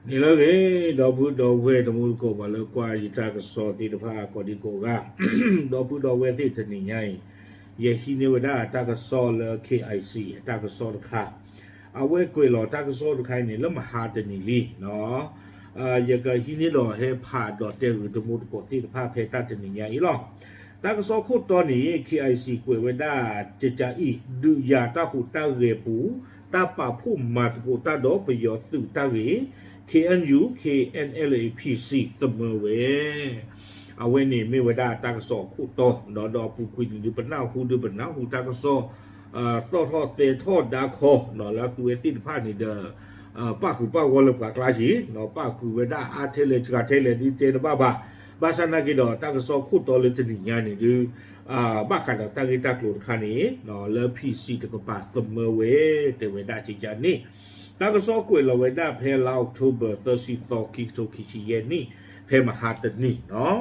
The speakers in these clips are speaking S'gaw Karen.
န့ၣ်လၢအဂ့ၤ, ဒီပုၢ်ဒီဝဲၢ်တံၤသကိး ပှၤလၢကွၢ်ယတၢ်ကစီၣ်သ့ၣ်တဖၣ်ကိးဒံကိးဂၤ, ဒီပုၢ်ဒီဝဲၢ်သ့ၣ်တနံၤညါအံၤ, ယဟံးန့ၢ်ဝဲဒၣ်တၢ်ကစီၣ်လၢ K I C အတၢ်ကစီၣ်တခါ, အဝဲကွဲးလီၤတၢ်ကစီၣ်တခါအံၤန့ၣ် လၢမဟါတနံၤလံ, ယကဟံးန့ၢ်ဒီးဟဲဖးဒီးတဲဂ့ၤတမူတကိးသ့ၣ်တဖၣ်ဖဲတၢ်တနံၤညါအံၤလီၤ. တၢ်ကစီၣ်ခိၣ်တီန့ၣ် K I C ကွဲးဝဲဒၣ်ကကးအံၤ, ဒုးယၤတၢ်ဟူးတၢ်ဂဲၤပူၤ, တၢ်ပာ်ဖှိၣ်မၤသကိးတၢ်ဒီးပယီၤသုးတၢ်ဂ့ၢ်, K N U K N L A P C သမၢဝဲ အဝဲန့ၣ်မ့ၢ်ဝဲဒၣ်တၢ်ကစီၣ်အခိၣ်တီ, ဒီးဒီးအပူၤကွံာ်န့ၣ်ဒုး ပနၢ်ဟူဒုး ပနၢ်ဟူတၢ်ကစီၣ် သီၣ်ထီၣ်သဲထီၣ်ဒါခီ လၢအသုဝဲသ့ၣ်တဖၣ်န့ၣ်ဒီး ပၣ်ဃုာ်ပၣ်ဂီၢ်လၢပှၤကျါယ့ၤ, ပၣ်ဃုာ်ဝဲဒၣ်အါထဲလဲၣ်စှၤထဲလဲၣ်ဒုးတဲတဘၣ်ဘၣ်. ဘၣ်ဆၣ်နာ်က့ဒီးတၢ်ကစီၣ်ခိၣ်တီလၢတနံၤညါန့ၣ်ဒုး ဘၣ်ဃးဒီးတၢ်ဂ့ၢ်တၢ်ကျိၤတခါန့ၣ် လၢ P C တကပၤသမၢဝဲ တဲဝဲဒၣ်ကကးန့ၣ်, တၢ်ကစီၣ်ကွဲးလီၤဝဲဒၣ်ဖဲလါ October သၢဆံသီ ခံကထိခံဆံယဲၢ်နံၣ် ဖဲမဟါတနံၤလီၤ.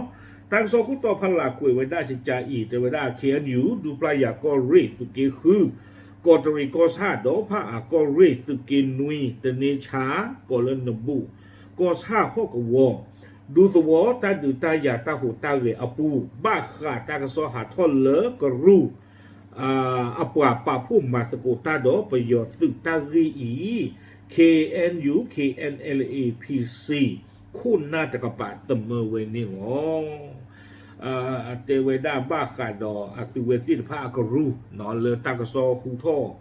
တၢ်ကစီၣ်ခိၣ်တီဖးလၢ်ကွဲးဝဲဒၣ်ကကးအံၤ တဲဝဲဒၣ် K N U ဒူပျၢ်ယၤကီၢ်ရ့ၣ်သုးက့ဃု, ကီးတရံးကီၢ်ဆၣ် ဒီးဖၣ်အၣ်ကီၢ်ရ့ၣ်သုးက့နွံ တန့ဆါ ကီးလၢနဘူး ကီၢ်ဆၣ်ဟီၣ်ကဝီၤ ဒူသဝီတၢ်ဒုးတၢ်ယၤတၢ်ဟူးတၢ်ဂဲၤအပူၤ ဘၣ်ဃးတၢ်ကစီၣ်ဟးထီၣ်လၢကရူၢ် အပှၤပာ်ဖှိၣ်မၤသကိးတၢ်ဒီးပယီၤသုးတၢ်ဂ့ၢ်အံၤ, K N U K N L A P C ခိၣ်နၢ်တကပၤသမၢဝဲန့ၣ်လီၤ. တဲဝဲဒၣ်ဘၣ်ဃးဒီးအသုဝဲသ့ၣ်တဖၣ်အကရူၢ် လၢတၢ်ကစီၣ်ဟူထီၣ်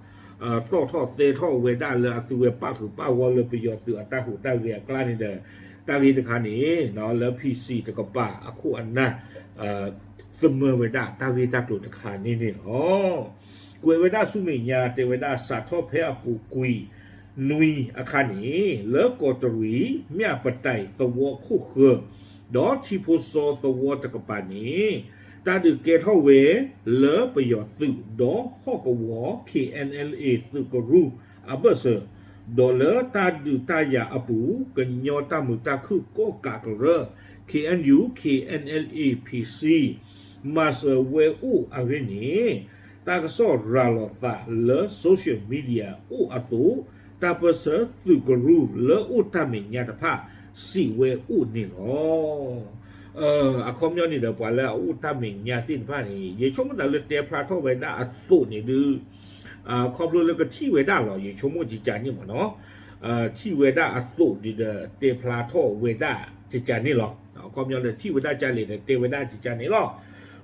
သီၣ်ထီၣ်သဲထီၣ်ဝဲဒၣ်လၢအသုဝဲပၣ်ဃုာ်ပၣ်ဂီၢ်လၢပယီၤသုးအတၢ်ဟူးတၢ်ဂဲၤအကျါန့ၣ်ဒီး တၢ်ဂ့ၢ်တခါန့ၣ် လၢ P C တကပၤအခိၣ်အနၢ် သမၢဝဲဒၣ်တၢ်ဂ့ၢ်တၢ်ကျိၤတခါန့ၣ်န့ၣ်လီၤ. ကွဲးဝဲဒၣ်ဆူမဲာ်ညါ တဲဝဲဒၣ်စးထီၣ်ဖဲအပူၤကွံာ်နွံအခါန့ၣ် လၢကီးတရံး မၠၣ်ပတၢ်သဝီခိၣ်ဃၢၤ ဒီးထံဖိစီသဝီတကပၤန့ၣ် တၢ်ဒုးကဲထီၣ်ဝဲလၢပယီၤသုးဒီးဟီၣ်ကဝီၤ K N L A သုးကရူၢ်အဘၢၣ်စၢၤ ဒီးလၢတၢ်ဒုးတၢ်ယၤအပူၤ ကညီတၢ်မုာ်တၢ်ခုၣ်ကီၣ်ကးကရၢ K N U K N L A P C မၤစၢၤဝဲအိၣ်အဂ့ၢ်န့ၣ် တၢ်ကစီၣ်ရၤလီၤသးလၢ social media အိၣ်အသိး တၢ်ပၢၢ်ဆၢသုးကရူၢ်လၢအိၣ်တၢ်မဲာ်ညါတဖၣ်စံးဝဲအိၣ်န့ၣ်လီၤ. အခီပညီန့ၣ်ဒီး ပှၤလၢအအိၣ်တၢ်မဲာ်ညါသ့ၣ်တဖၣ်န့ၣ် ယဆိကမိၣ်သးလၢတဲဖျါထီၣ်ဝဲဒၣ်အသိးန့ၣ်ဒုး ခီဖျိလၢကထံၣ်ဝဲဒၣ်လီၤ ယဆိကမိၣ်ကကးန့ၣ်မ့ၢ်နီၤ, ထံၣ်ဝဲဒၣ်အသိးဒုးဒီး တဲဖျါထီၣ်ဝဲဒၣ်ကကးန့ၣ်လီၤ. အခီပညီဒီးထံၣ်ဝဲဒၣ်ကလဲၣ်ဒီး တဲဝဲဒၣ်ကကးန့ၣ်လီၤ.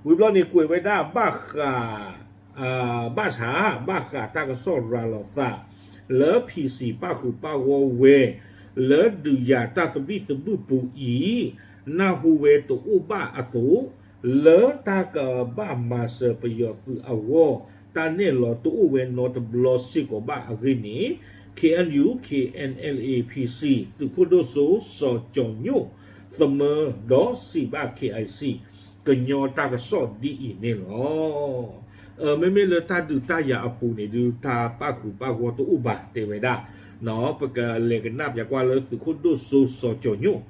ဝံၤဘျီန့ၣ်ကွဲးဝဲဒၣ်ဘၣ်ဃး ဘၣ်ဆၣ် ဘၣ်ဃးတၢ်ကစီၣ်ရၤလီၤသး လၢ P C ပၣ်ဃုာ်ပၣ်ဂီၢ်ဝဲ လၢဒုးယၤတၢ်သဘံၣ်သဘုၣ်ပူၤအံၤ နၢ်ဟူဝဲတအိၣ်ဘၣ်အသိး လၢတၢ်ကဘၣ်မၤစၢၤပယီၤသုးအဂီၢ် တၢ်နဲၣ်လီၤတအိၣ်ဝဲနီတဘျီစ့ၢ်ကီးဘၣ်အဂ့ၢ်န့ၣ် K N U K N L A P C သုးခိၣ်ဒိၣ်စိစီၤကၠီၤညိၣ် သမၢဒီးစံးဘၣ် K I C ကညီတၢ်ကစီၣ်ဒ်အံၤန့ၣ်လီၤ. မ့မ့ၢ်လၢတၢ်ဒုးတၢ်ယၤအပူၤန့ၣ်ဒုး တၢ်ပၣ်ဃုာ်ပၣ်ဂီၢ်တအိၣ်ဘၣ်တဲဝဲဒၣ်, ပကလဲၤကနၣ်ပၠးကွၢ်လၢသုးခိၣ်ဒိၣ်စိစီၤကၠီၤညိၣ်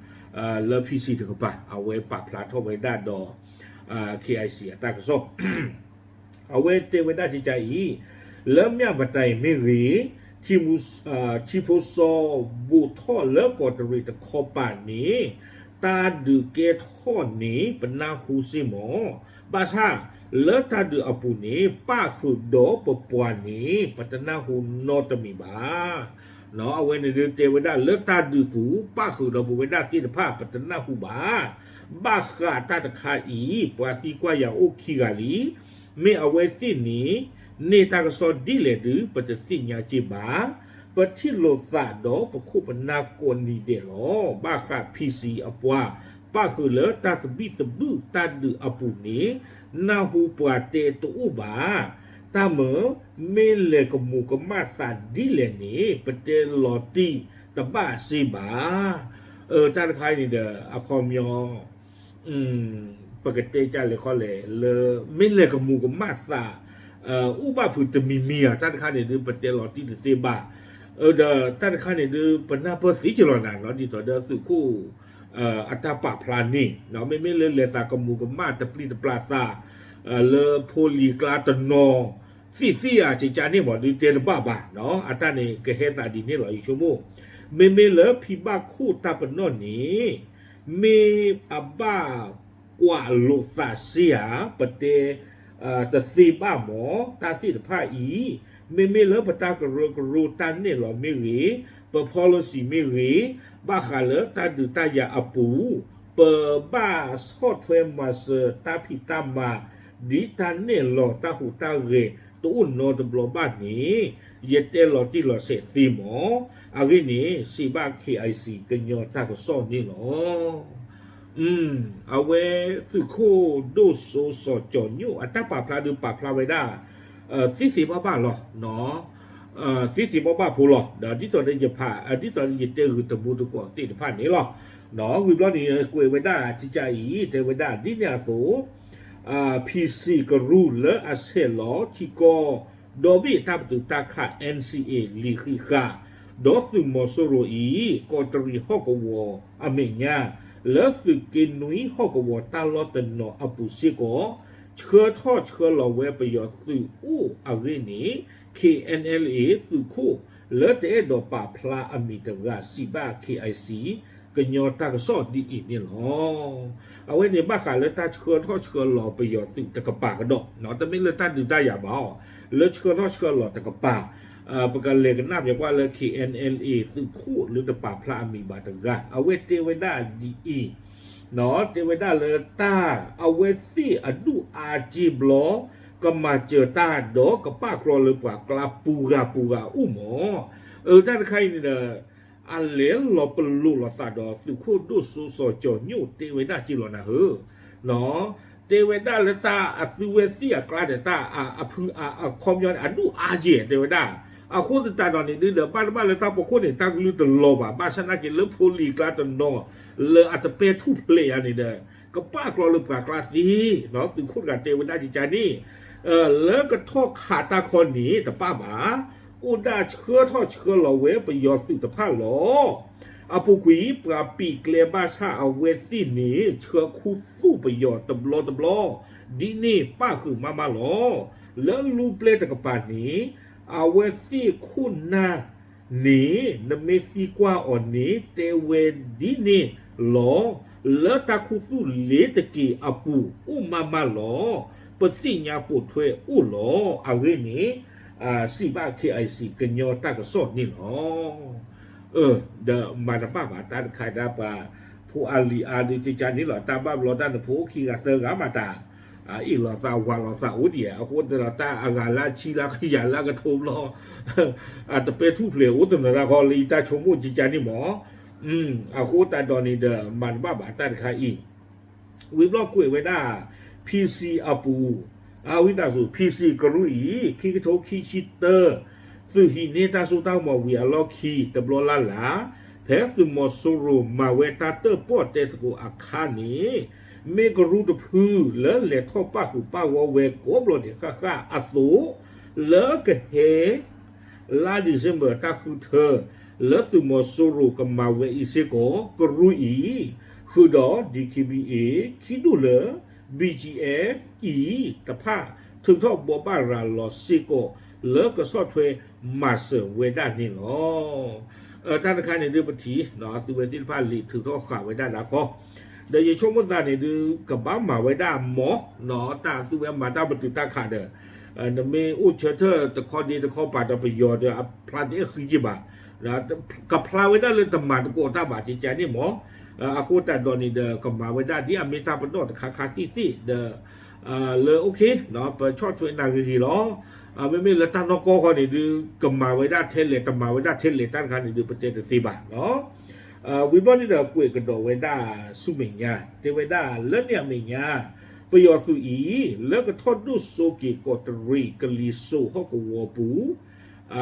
လၢ P C တကပၤ အဝဲပာ်ဖျါထီၣ်ဝဲဒၣ်ဒီး K I C အတၢ်ကစီၣ် အဝဲတဲဝဲဒၣ်ကကးအံၤ, လၢမၠၣ်ပတၢ်မ့ၢ်ဂ့ၤ, ထံဖိစီဘိးထီၣ်လၢကီးတရံးတခီပၤန့ၣ် တၢ်ဒုးကဲထီၣ်န့ၣ် ပနၢ်ဟူစ့ၢ်ကီး, ဘၣ်ဆၣ် လၢတၢ်ဒုးအပူၤန့ၣ် ပၣ်ဃုာ်ဒီးပပှၤန့ၣ် ပတနၢ်ဟူနီတမံၤဘၣ်. အဝဲန့ၣ်ဒုးတဲဝဲဒၣ်လၢတၢ်ဒုးပူၤ ပၣ်ဃုာ်ဒီးပဝဲဒၣ်သ့ၣ်တဖၣ် ပတနၢ်ဟူဘၣ်. ဘၣ်ဃးတၢ်တခါအံၤ ပှၤသံကွၢ်ယၤအိၣ်ခံဂၤလံ. မ့ၢ်အဝဲသ့ၣ်န့ၣ် န့ၢ်တၢ်ကစီၣ်ဒ်လဲၣ်ဒုး ပတသ့ၣ်ညါက့ဘၣ်. ပထံၣ်လိာ်သးဒီးပခိၣ်ပနၢ်ကိးနံၤဒဲးလီၤ. ဘၣ်ဃး P C အပှၤ ပၣ်ဃုာ်လၢတၢ်သဘံၣ်သဘုၣ်တၢ်ဒုးအပူၤန့ၣ် နၢ်ဟူပှၤတဲတအိၣ်ဘၣ်. တၢ်မၢ မ့ၢ်လဲၤကမူၤကမၣ်သးဒ်လဲၣ်န့ၣ် ပတဲလီၤတံၢ်တဘၣ်စ့ဘၣ်. တၢ်တခါအံၤန့ၣ်ဒီး အခီပညီ ပကတဲကလဲၣ်ခီလဲၣ် လၢ မ့ၢ်လဲၤကမူၤကမၣ်သး အိၣ်ဘၣ်ဖုးတမံၤမံၤဧါ တၢ်တခါန့ၣ်ဒုး ပတဲလီၤတံၢ်တသ့ဘၣ်. ဒီးတၢ်တခါန့ၣ်ဒုး ပနၢ်ပၢၢ်သ့ကလီၤနၤနီၤ ဒ်သိးဒီးသုးခိၣ် အတၢ်ပာ်ဖျါန့ၣ် မ့မ့ၢ်လၢလဲၤသးကမူၤကမၣ်တပျံၤတပျၢ်သး လၢဖိလံၤကျါတနီၤ သ့ၣ်သ့ၣ်ဧါ ကကးန့ၣ်မ့ၢ်ဒုးတဲတဘၣ်ဘၣ်နီၤ အတၢ်န့ၣ်ကဟဲသးဒ်န့ၣ်လီၤ ယဆိကမိၣ် မ့မ့ၢ်လၢဖံဘၣ်ခိၣ်တၢ်ပနီၣ်န့ၣ် မ့ၢ်အဘၣ်ကွၢ်လိာ်သးစ့ဧါ, ပတဲ တသ့ဘၣ်မၢ် တၢ်သ့ၣ်တဖၣ်အံၤ, မ့မ့ၢ်လၢပတၢ်ကရၢကရိတၢ်နဲၣ်လီၤမ့ၢ်ဂ့ၤ, ပ policy မ့ၢ်ဂ့ၤ, ဘၣ်ဃးလၢတၢ်ဒုးတၢ်ယၤအပူၤ, ပဘၣ်ဆီၣ်ထွဲမၤစၢၤတၢ်ဖံးတၢ်မၤ ဒ်တၢ်နဲၣ်လီၤတၢ်ဟူးတၢ်ဂဲၤတအိၣ်နီတဘျီဘၣ်န့ၣ် ယတဲလီၤတံၢ်လီၤဆဲးသ့မၢ်. အဂ့ၢ်န့ၣ် စံးဘၣ် K I C ကညီတၢ်ကစီၣ်န့ၣ်လီၤ. အဝဲသုးခိၣ်ဒိၣ်စိစီၤကၠီၤညိၣ်အတၢ်ပာ်ဖျါဒုးပာ်ဖျါဝဲဒၣ် သ့သ့ဘၣ်ဘၣ်လီၤ. သ့သ့ဘၣ်ဘၣ်ဖိလီၤ. ဒီးဒ်သိးဒီးယဖး ဒ်သိးဒီးယတဲဂုာ်တမူတကိးသ့ၣ်တဖၣ်န့ၣ်လီၤ. ဝံၤဘျီန့ၣ် ကွဲးဝဲဒၣ်ကကးအံၤ တဲဝဲဒၣ်ဒ်န့ၣ်အသိး P C ကရူၢ်လၢအဆဲးလီၤထံကီၢ် ဒီဘ့ၣ်တၢ်ပတုာ်တၢ်ခး N C A လံာ်ဃံးဃာ် ဒီးသုးမီၤစိရိၤအံၤ ကီးတရံးဟီၣ်ကဝီၤအမဲာ်ညါ လၢသုးက့နွံဟီၣ်ကဝီၤတၢ်လီၢ်တနီၤအပူၤစ့ၢ်ကီး ဆှၢထီၣ်ဆှၢလီၤဝဲပယီၤသုးအိၣ်အဂ့ၢ်န့ၣ် K N L A သုးခိၣ်လၢတအဲၣ်ဒိးပာ်ဖျါအမံၤတဂၤစံးဘၣ် K I C ကညီတၢ်ကစီၣ်ဒ်အံၤန့ၣ်လီၤ. အဝဲန့ၣ်ဘၣ်ဃးလၢတၢ်ဆှၢထီၣ်ဆှၢလီၤပယီၤသုးတကပၤကဒီး တမ့ၢ်လၢတၢ်ဒုးတၢ်ယၤဘၣ်အီၤ လၢဆှၢထီၣ်ဆှၢလီၤတကပၤ ပကလဲၤကနၣ်ပၠးကွၢ်လၢ K N L A သုးခိၣ်လၢတပာ်ဖျါအမံၤဘၣ်တဂၤ အဝဲတဲဝဲဒၣ်ဒ်အံၤ တဲဝဲဒၣ်လၢတၢ်အဝဲသ့ၣ်အဒူၣ်အါက့ဘျီ ကမၤစၢၤတၢ်ဒီးကပာ်ကျီလၢပှၤကျါပူၤဂၤပူၤဂၤအိၣ်မၢ်. အတၢ်တခါအံၤန့ၣ်ဒီး အလဲၤလီၤပလိာ်လိာ်သးဒီးသုးခိၣ်ဒိၣ်စိစီၤကၠီၤညိၣ်တဲဝဲဒၣ်က့လီၤနၤဧၢ တဲဝဲဒၣ်လၢတၢ်အသုဝဲသ့ၣ်အကျါန့ၣ် တၢ်အဖုအခီပညီန့ၣ် အဒူၣ်အါက့တဲဝဲဒၣ်. အဃိသတးဒီးန့ၣ်ဒုးဒီး ဘၣ်တဘၣ်လၢတၢ်ဖီခိၣ်န့ၣ် တၢ်ကလုၢ်တလီၤဘၣ် ဘၣ်ဆၣ်သနာ်က့လၢဖိလံၤကျါတနီၤ လၢအတပဲာ်ထူၣ်ဖျဲးယၤန့ၣ်ဒီး ကပာ်ကျီလၢပှၤကျါသ့ သုးခိၣ်တဂၤတဲဝဲဒၣ်ကကန့ၣ် လၢကထီၣ်ခးတၢ်ခီန့ၣ်တပၣ်ဘၣ် အိၣ်ဒၣ်ဆှၢထီၣ်ဆှၢလီၤဝဲပယီၤသုးတဖၣ်လီၤ. အပူၤကွံာ် ပှၤပံာ်ကျဲဘၣ်ဆၣ်အဝဲသ့ၣ်န့ၣ် ဆှၢခူသူၣ်ပယီၤတဘျီတဘျီ ဒ်န့ၣ်ပၣ်ဃုာ်မးမးလီၤ. လၢလူပျဲၢ်တကပၤန့ၣ် အဝဲသ့ၣ်ခိၣ်နၢ်န့ၣ် နမ့ၢ်သံကွၢ်အီၤန့ၣ် တဲဝဲဒ်န့ၣ်လီၤ. လၢတၢ်ခူသူၣ်လ့ၤတက့ၤအပူၤ အိၣ်မးမးလီၤ. ပသ့ၣ်ညါပိာ်ထွဲအိၣ်လီၤ. အဂ့ၢ်န့ၣ် စံးဘၣ် K I C ကညီတၢ်ကစီၣ်န့ၣ်လီၤ. ဒီးမၤတဘၣ်ဘၣ်တၢ်တခါဒၣ်ပှၤ ဖိအါလံၤအါဒုးကကန့ၣ်လီၤ. တၢ်ဘၣ်ဘျီတၢ်န့ၣ် ဖိအိၣ်ခံဂၤသၢဂၤမးတၢ် အ့ၣ်လိာ်သးဝၤလိာ်သးအိၣ်ဒံး အဃိသတးဒီးတၢ်အဂၤလၢအဆံလၢကယၤလၢကထိဘျီ အတပဲာ်ထူၣ်ဖျဲးအိၣ်တနီၤဒၣ်ဃီလၢယတၢ်ဆိကမိၣ်ကကန့ၣ်မၢ်. အဃိသတးဒီးန့ၣ်ဒီး မၤတဘၣ်ဘၣ်တၢ်တခါအံၤ ဝံၤဘျီကွဲးဝဲဒၣ် P C အပူၤ ဝံသးစူၤ P C ကရူၢ်အံၤ ခံကထိခံဆံတၢ သုးဟံးန့ၢ်တၢ်စိတၢ်ကမီၤဝံၤအလီၢ်ခံ တဘျီလၢ်လၢ် ဖဲသုးမီၤစိရိၤမၤဝဲတၢ်တၢၣ်ပီၣ်တဲသကိးအခါန့ၣ် မ့ၢ်ကရူၢ်တဖုလၢလဲၤထီၣ်ပၣ်ဃုာ်ပၣ်ဂီၢ်ဝဲကိးဘျီဒဲးဃၣ်ဃၣ်အသိး လၢကဟဲ လါ December တၢ်ဃုထၢ လၢသုးမီၤစိရိၤကမၤဝဲအံၤစ့ၢ်ကီး ကရူၢ်အံၤ ဃုာ်ဒီး D K B A ခံဒူၣ်လၢ B G F အံၤတဖၣ် ထုးထီၣ်ဘိးဘၣ်ရၤလီၤစ့ၢ်ကီး လၢကဆီၣ်ထွဲမၤစၢၤဝဲဒၣ်န့ၣ်လီၤ. တၢ်တခါန့ၣ်ဒုးပထံၣ် သုဝဲသ့ၣ်တဖၣ်လံာ်ထုးထီၣ်ဃာ်ဝဲဒၣ်လၢခီ ဒီးယဆိကမိၣ်သးန့ၣ်ဒုး ကဘၣ်မၤဝဲဒၣ်မၢ် တၢ်သုဝဲမၤတၢ်ပတုာ်တၢ်ခးဒီး နမ့ၢ်အိၣ်ဆၢထၢၣ်တခီဒ့တခီပၤဒီးပယီၤဒီးအဖျါတအဲၣ်ဃံက့ဘၣ် ကဖျါဝဲဒၣ်လၢတမၤသကိးတၢ်ဘၣ်ကကန့ၣ်မၢ်. အဃိသတးဒီးန့ၣ်ဒီး ကမၤဝဲဒၣ်ဒ်အမ့ၢ်တၢ်ပနီၣ်တခါခါသ့ၣ်သ့ၣ်ဒီး လၢ okay ပဆီၣ်ထွဲနၤဂ့ၤဂ့ၤလီၤ. မ့မ့ၢ်လၢတၢ်နီၢ်ကီၢ်ဃီန့ၣ်ဒုး ကမၤဝဲဒၣ်ထဲလဲၣ် တမၤဝဲဒၣ်ထဲလဲၣ် တၢ်တခါန့ၣ်ဒုး ပတဲတသ့ဘၣ် ဝံၤဘျီန့ၣ်ဒီးကွဲးကဒီးဝဲဒၣ်ဆူမဲာ်ညါ တဲဝဲဒၣ်လၢန့ၣ်အမဲာ်ညါ ပယီၤသုးအံၤ လၢကထီၣ်ဒိၣ်စိက့ၤကီးတရံးကလံၤစိးဟီၣ်ကဝီၤပူၤ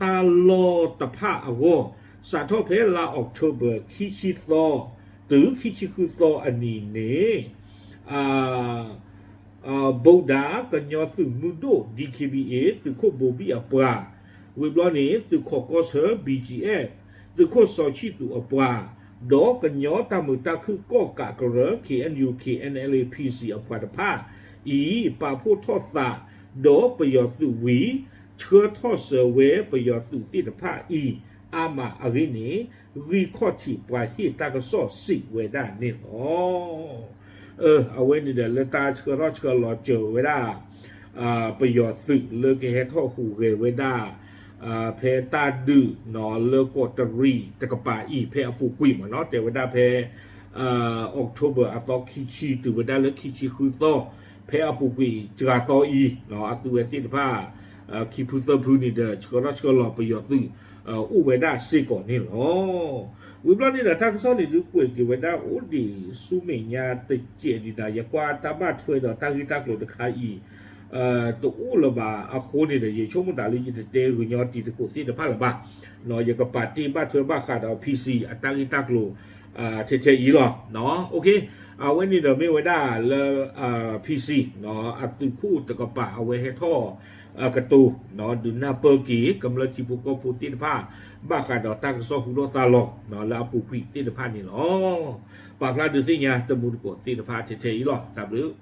တၢ်လီၢ်တဖၣ်အဂီၢ် စးထီၣ်ဖဲလါ October ခံဆံသီ တုၤခံဆံဃုသီအနံၤန့ၣ် ဗုဒ္ဓ ကညီသုးမုၢ်ဒိၣ် D K B A သုးခိၣ်ဘိဘံၣ်အပှၤ ဝံၤဘျီန့ၣ် သုးခိးကီၢ်ဆၢ B G F သုးခိၣ်စီၤဆံၣ်သူးအပှၤ ဒီးကညီတၢ်မုာ်တၢ်ခုၣ်ကီၣ်ကးကရၢ K N U K N L A P C အပှၤတဖၣ်အံၤ ပာ်ဖှိၣ်ထီၣ်သး ဒီးပယီၤသုးဝံၤ ဆှၢထီၣ်စၢၤဝဲပယီၤသုးသ့ၣ်တဖၣ်အံၤ အါမးအဂ့ၢ်န့ၣ် ဂံၢ်ခီၣ်ထံးပှၤဟ့ၣ်တၢ်ကစီၣ်စံးဝဲဒၣ်န့ၣ်လီၤ. အဝဲန့ၣ်ဒီးလၢတၢ်ဆှၢထီၣ်ဆှၢလီၤစၢၤဝဲဒၣ် ပယီၤသုးလၢကဟဲထီၣ်ဟူးဂဲၤဝဲဒၣ် ဖဲတၢ်ဒုးလၢကီးတရံးတကပၤအံၤ ဖဲအပူၤကွံာ်မ့ၢ်နီၤ တဲဝဲဒၣ်ဖဲ October အသီခံဆံ တုၤဝဲဒၣ်လၢခံဆံဃုသီ ဖဲအပူၤကွံာ်စှၤသီအံၤ အသုဝဲသ့ၣ်တဖၣ် ခံဖုသၢဖုန့ၣ်ဒီး ဆှၢထီၣ်ဆှၢလီၤပယီၤသုး အိၣ်ဝဲဒၣ်စ့ၢ်ကီးန့ၣ်လီၤ. ဝံၤဘျီန့ၣ်ဒီး တၢ်ကစီၣ်န့ၣ်ဒုးကွဲးက့ၤဝဲဒၣ်အိၣ်ဒံးဆူမဲာ်ညါတစဲးဒံးနၤ ယကွၢ်တၢ်ဘၣ်ထွဲဒီးတၢ်ဂ့ၢ်တၢ်ကျိၤတခါအံၤ တအိၣ်လၢၤဘၣ်အဃိန့ၣ်ဒီး ယဆိကမိၣ်တၢ်လၢယတတဲဂုာ်ညီတံၤသကိးသ့ၣ်တဖၣ်လၢၤဘၣ်. ယကပာ်တ့ၢ်ဘၣ်ထွဲဘၣ်ဃးဒီး P C အတၢ်ဂ့ၢ်တၢ်ကျိၤ ထဲထဲအံၤလီၤ. OK, အဝဲန့ၣ်ဒီးမ့ၢ်ဝဲဒၣ်လၢ P C အသုးခိၣ်တကပၤ အဝဲဟဲထီၣ်ကတိၤ ဒုးနၢ်ပၢၢ်က့ၤ ကမျၢၢ်ထံဖိကီၢ်ဖိသ့ၣ်တဖၣ် ဘၣ်ဃးဒီးတၢ်ကစီၣ်ဟူထီၣ်သါလီၤ လၢအပူၤကွံာ်သ့ၣ်တဖၣ်န့ၣ်လီၤ. ပာ်ဖျါဒုးသ့ၣ်ညါတမူတကိးသ့ၣ်တဖၣ်ထဲထဲအံၤလီၤ. တၢ်ဘျုး